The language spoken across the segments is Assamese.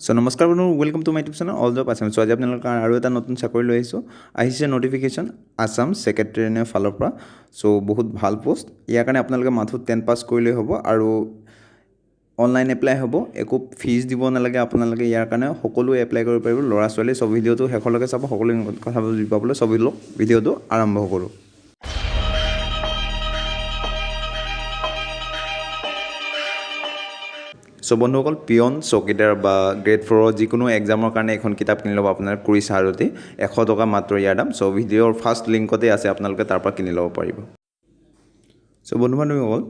চ' নমস্কাৰ বন্ধু, welcome to my YouTube channel All Job Assam. So আজি আপোনালোকৰ কাৰণে আৰু এটা নতুন চাকৰি লৈ আহিছোঁ। আহিছে নটিফিকেশ্যন আছাম ছেক্ৰেটেৰিয়েটৰ ফালৰ পৰা। চ' বহুত ভাল পষ্ট। ইয়াৰ কাৰণে আপোনালোকে মাথো 10 পাছ কৰিলেই হ'ব আৰু অনলাইন এপ্লাই হ'ব। একো ফিজ দিব নালাগে আপোনালোকে। ইয়াৰ কাৰণে সকলোৱে এপ্লাই কৰিব পাৰিব, ল'ৰা ছোৱালী। চ' ভিডিঅ'টো শেষলৈকে চাব সকলো কথা বুজি পাবলৈ। চ' ভিডিঅ'টো আৰম্ভ কৰোঁ। চ' বন্ধুসকল, পিয়ন, চকীদাৰ বা গ্ৰেড 4ৰ যিকোনো এক্সামৰ কাৰণে এইখন কিতাপ কিনি ল'ব আপোনাৰ কুৰি চাৰতে। 100 টকা মাত্ৰ ইয়াৰ দাম। চ' ভিডিঅ'ৰ ফাৰ্ষ্ট লিংকতে আছে, আপোনালোকে তাৰ পৰা কিনি ল'ব পাৰিব। চ' বন্ধু বান্ধৱীসকল,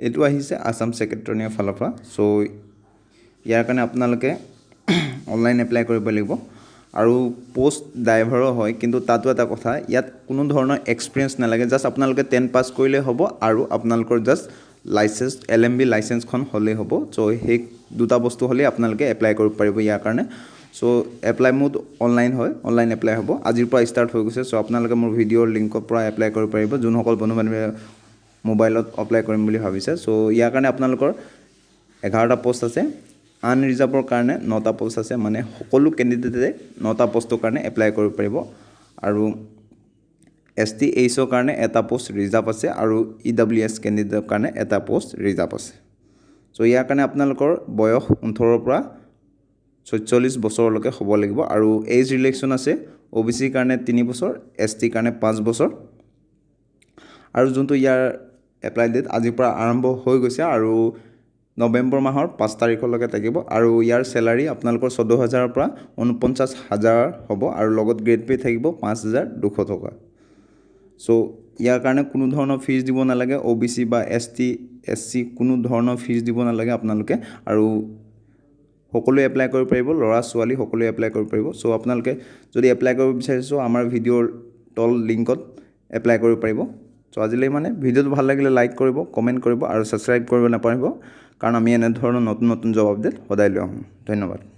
এইটো আহিছে আছাম ছেক্ৰেটেৰিয়েটৰ ফালৰ পৰা। চ' ইয়াৰ কাৰণে আপোনালোকে অনলাইন এপ্লাই কৰিব লাগিব আৰু পষ্ট ড্ৰাইভাৰো হয়। কিন্তু তাতো এটা কথা, ইয়াত কোনো ধৰণৰ এক্সপিৰিয়েঞ্চ নালাগে। জাষ্ট আপোনালোকে 10 পাছ কৰিলেই হ'ব আৰু আপোনালোকৰ জাষ্ট লাইচেঞ্চ, এলএমভি লাইচেঞ্চখন হ'লেই হ'ব। চ' সেই দুটা বস্তু হ'লেই আপোনালোকে এপ্লাই কৰিব পাৰিব ইয়াৰ কাৰণে। চ' এপ্লাই মোড অনলাইন হয়, অনলাইন এপ্লাই হ'ব। আজিৰ পৰা ষ্টাৰ্ট হৈ গৈছে। চ' আপোনালোকে মোৰ ভিডিঅ'ৰ লিংকৰ পৰা এপ্লাই কৰিব পাৰিব, যোনসকল বন্ধু বান্ধৱীয়ে মোবাইলত এপ্লাই কৰিম বুলি ভাবিছে। চ' ইয়াৰ কাৰণে আপোনালোকৰ 11টা পষ্ট আছে। আনৰিজাৰ্ভৰ কাৰণে নটা পষ্ট আছে, মানে সকলো কেণ্ডিডেটে নটা পষ্টৰ কাৰণে এপ্লাই কৰিব পাৰিব। আৰু এছ টি এইচৰ কাৰণে এটা পষ্ট ৰিজাৰ্ভ আছে আৰু ইডাব্লিউএছ কেণ্ডিডেটৰ কাৰণে এটা পষ্ট ৰিজাৰ্ভ আছে। চ' ইয়াৰ কাৰণে আপোনালোকৰ বয়স 18ৰ পৰা 46 বছৰলৈকে হ'ব লাগিব আৰু এইজ ৰিলেক্সন আছে, অ' বি চিৰ কাৰণে 3 বছৰ, এছ টিৰ কাৰণে 5 বছৰ। আৰু যোনটো ইয়াৰ এপ্লাই ডেট, আজিৰ পৰা আৰম্ভ হৈ গৈছে আৰু নৱেম্বৰ মাহৰ 5 তাৰিখলৈকে থাকিব। আৰু ইয়াৰ চেলাৰী আপোনালোকৰ 14,000ৰ পৰা 49,000 হ'ব আৰু লগত গ্ৰেড পে' থাকিব 5,200 টকা। চ' ইয়াৰ কাৰণে কোনো ধৰণৰ ফিজ দিব নালাগে। অ' বি চি বা এছ টি, এছ চি কোনো ধৰণৰ ফিজ দিব নালাগে আপোনালোকে আৰু সকলোৱে এপ্লাই কৰিব পাৰিব, ল'ৰা ছোৱালী সকলোৱে এপ্লাই কৰিব পাৰিব। চ' আপোনালোকে যদি এপ্লাই কৰিব বিচাৰিছে, আমাৰ ভিডিঅ'ৰ তল লিংকত এপ্লাই কৰিব পাৰিব। চ' আজিলৈ মানে ভিডিঅ'টো ভাল লাগিলে লাইক কৰিব, কমেণ্ট কৰিব আৰু ছাবস্ক্ৰাইব কৰিব নাপাহৰিব, কাৰণ আমি এনেধৰণৰ নতুন নতুন জব আপডেট সদায় লৈ আহোঁ। ধন্যবাদ।